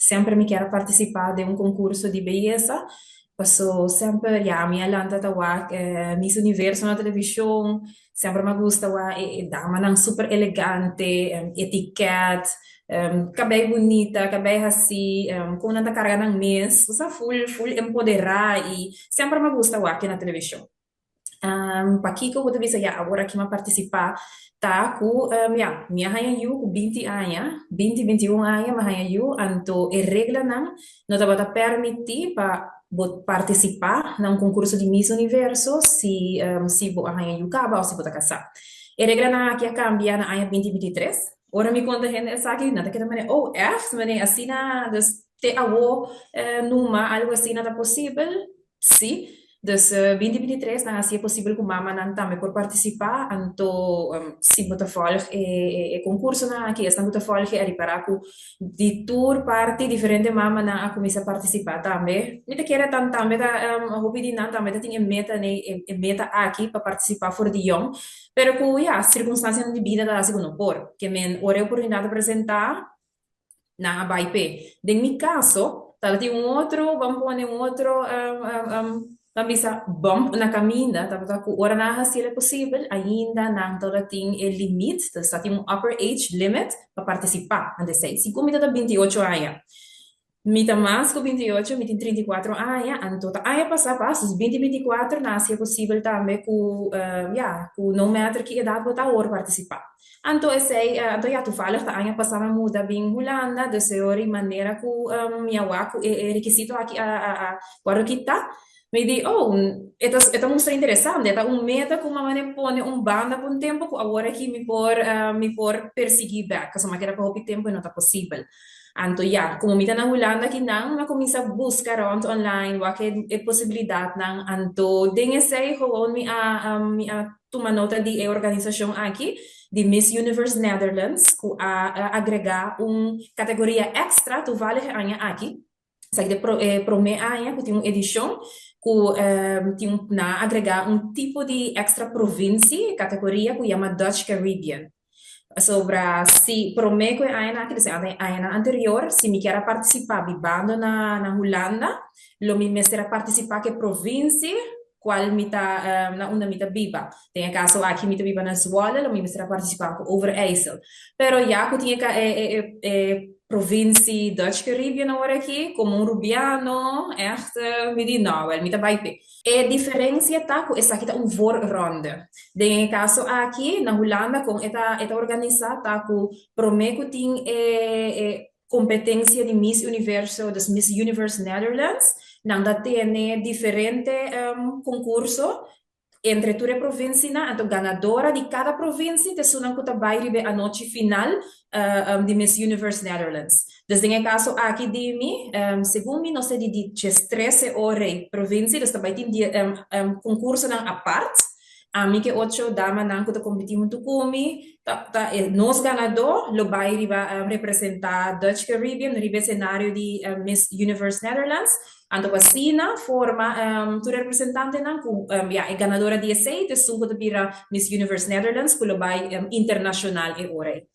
Semper mi kier a partisipá den un konkurso di beyesa, paso semper ya mi a lanta ta wak Miss Universo na televishon, semper mi a gusta wak e damanan super elegante, etiket, kabei bunita, kabei hasí, kon nan ta karga nan mes, osea ful ful empoderá i semper mi a gusta wak na televishon. Pakiko bo ta bisa ya awor aki mi a partisipá ta ku ya mi a haña yu ku 20 aña, 20, 21 aña mi a haña yu, anto e reglanan no tabata pèrmití pa bo partisipá na un konkurso di Miss Universo si si bo a haña yu kaba òf si bo ta kasá. E reglanan aki a kambia na aña 2023. Ora mi konta hende esaki nan ta keda manera, oh ègt? Manera asina, dus te awo numa algu asina ta posibel? Sí, dus 2023 nan hasi e posibel ku mamanan tambe por partisipá, anto si bo ta vòlg e konkursonan aki, esnan ku ta vòlg e a ripará ku di tur parti diferente mamanan a kuminsá partisipá tambe. Mi ta kere tan tambe ta hopi di nan tambe ta tin e meta nei e meta aki pa partisipá for di yòn, pero ku ya sirkunstansianan di bida ta hasi ku no por. Ke men ora e oportunidat a presentá, nan a bai p'e. Den mi kaso, tabatin un otro, ban pone un otro, ban bisa bump na kaminda, tabata ku ora nan a hasi el posibel, ainda nan tabatin e limit, dus tabatin un upper age limit pa partisipá. Antes ei, si ku mi tabata 28 aña, mi ta mas ku 28, mi tin 34 aña, anto ta aña pasá pas, dus 2024, nan a hasi e posibel tambe ku, ya, ku no matter ki edat bo ta awor partisipá. Anto esei, anto ya, toevallig ta aña pasá mi a muda bin Hulanda, dus e ora i manera ku mi a wak ku e rekisito aki a wòrdu kitá, mi di, oh, e ta mustra interesante, e ta un meta ku mama a pone un banda pa un tempu ku awor aki mi por persiguí bèk, pasobra mi a keda pa hopi tempu i no ta posibel. Anto ya, komo mi ta na Hulanda akinan, mi a kuminsá buska rònt online wak e posibilidatnan, anto den esei gewoon mi a tuma nota di e organisashon aki, di Miss Universe Netherlands, ku a agregá un kategoria èkstra toevallig e aña aki. Esaki ta e promé aña ku tin un edishon ku tin un nan a agregá un tipo di èkstra provinsie, kategoria ku yama Dutch Caribbean. Pasobra si promé ku e añanan aki, dus e añanan anterior, si mi kier a partisipá bibando na Hulanda, lo mi mester a partisipá ku e provinsie kual mi ta na unda mi ta biba. Den e kaso aki mi ta biba na Zwolle, lo mi mester a partisipá ku Overijssel. Pero ya ku tin e provinsie Dutch Caribbean awor aki, komo un rubiano, ègt mi di nò, wèl mi ta bai p'e. E diferensia ta ku esaki ta un voorronde. Den e kaso aki, na Hulanda kon e ta organisá ta ku promé ku tin e kompetensia di Miss Universo, dus Miss Universe Netherlands, nan ta tene diferente konkurso entre tur e provinsianan, anto ganadora di kada provinsia ta esunnan ku ta bai riba e anochi final di Miss Universe Netherlands. Dus den e kaso aki di mi, segun mi nos ta di 13 ora provinsia, dus ta bai tin konkursonan apart. Ami ku e ocho damanan ku ta kompetí huntu ku mi, ta nos ganadó lo bai riba representá Dutch Caribbean riba e senario di Miss Universe Netherlands. Anto asina forma tur e representantenan ku ya e ganadora di esei ta esun ku ta bira Miss Universe Netherlands ku lo bai internashonal e ora ei.